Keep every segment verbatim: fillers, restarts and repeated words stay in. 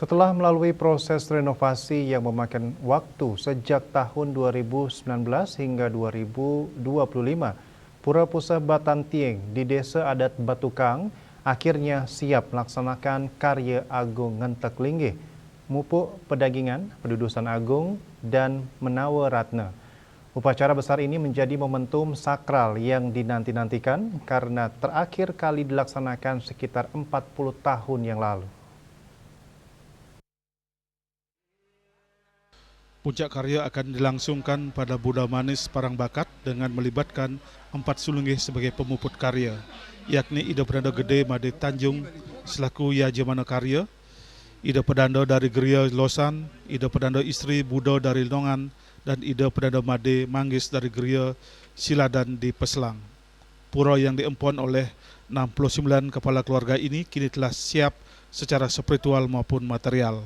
Setelah melalui proses renovasi yang memakan waktu sejak tahun dua ribu sembilan belas hingga dua ribu dua puluh lima, Pura Puseh Batan Tieng di Desa Adat Batukang akhirnya siap melaksanakan karya agung ngentek linggih, mupuk pedagingan, pedudusan agung, dan menawa ratna. Upacara besar ini menjadi momentum sakral yang dinanti-nantikan karena terakhir kali dilaksanakan sekitar empat puluh tahun yang lalu. Puncak karya akan dilangsungkan pada Buda Manis Parang Bakat dengan melibatkan empat sulinggih sebagai pemuput karya, yakni Ida Pedanda Gede Made Tanjung selaku Yajamana Karya, Ida Pedanda dari Geria Losan, Ida Pedanda Istri Buda dari Nongan, dan Ida Pedanda Made Manggis dari Geria Siladan di Peslang. Pura yang diempon oleh enam puluh sembilan kepala keluarga ini kini telah siap secara spiritual maupun material.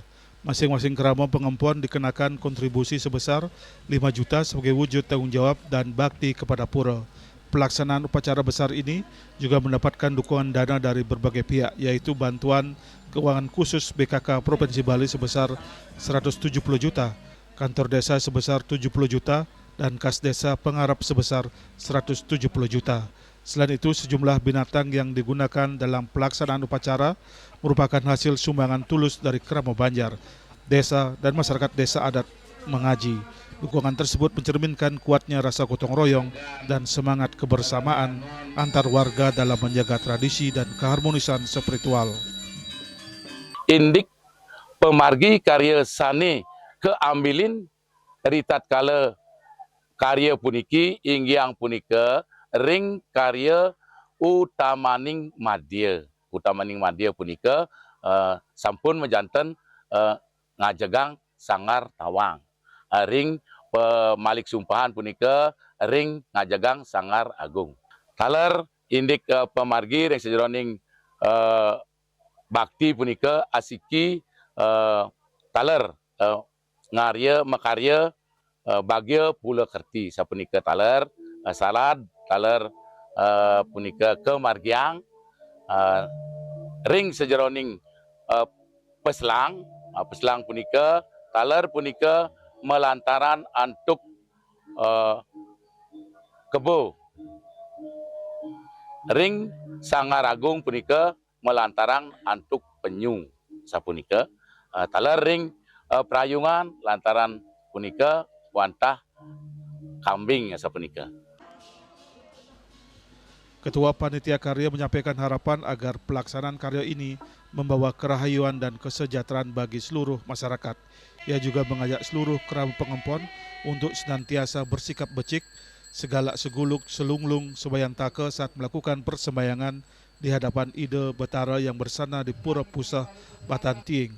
Masing-masing kerama pengempon dikenakan kontribusi sebesar lima juta sebagai wujud tanggung jawab dan bakti kepada pura. Pelaksanaan upacara besar ini juga mendapatkan dukungan dana dari berbagai pihak, yaitu bantuan keuangan khusus B K K Provinsi Bali sebesar seratus tujuh puluh juta, kantor desa sebesar tujuh puluh juta, dan kas desa pengarap sebesar seratus tujuh puluh juta. Selain itu, sejumlah binatang yang digunakan dalam pelaksanaan upacara merupakan hasil sumbangan tulus dari kerama Banjar, desa, dan masyarakat desa adat Mengaji. Dukungan tersebut mencerminkan kuatnya rasa gotong royong dan semangat kebersamaan antar warga dalam menjaga tradisi dan keharmonisan spiritual. Indik pemargi karya sane kaambilin ritatkala karya puniki inggih punika ring karya utamaning madya. Utamaning madya punika, eh, sampun majanten, eh, ngajegang sanggar tawang. Eh, ring pamalik sumpahan punika ring ngajegang sanggar agung. Taler indik, eh, pamargi ring sajeroning, eh, bakti punika asiki, eh, taler, eh, ngarya makarya, eh, bagya pula kerti sapunika taler, eh, salad taler, eh, punika kamargiang, eh, ring sajeroning, eh, peslang, eh, peslang punika taler punika malantaran antuk, eh, kebo ring Sanggar Agung punika malantaran antuk penyu sapunika, eh, taler ring, eh, prayungan lantaran punika wantah kambing sapunika. Ketua Panitia Karya menyampaikan harapan agar pelaksanaan karya ini membawa kerahayuan dan kesejahteraan bagi seluruh masyarakat. Ia juga mengajak seluruh kerama pengempon untuk senantiasa bersikap becik, segalak seguluk, selunglung, sebayantaka saat melakukan persembahyangan di hadapan Ida Betara yang bersana di Pura Puseh Batan Tiing.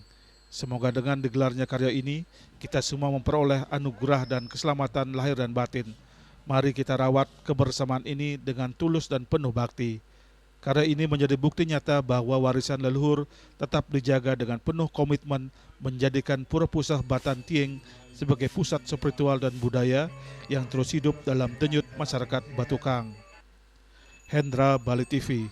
Semoga dengan digelarnya karya ini, kita semua memperoleh anugerah dan keselamatan lahir dan batin. Mari kita rawat kebersamaan ini dengan tulus dan penuh bakti. Karya ini menjadi bukti nyata bahwa warisan leluhur tetap dijaga dengan penuh komitmen menjadikan Pura Puseh Batan Tiing sebagai pusat spiritual dan budaya yang terus hidup dalam denyut masyarakat Batukang. Hendra, Bali T V.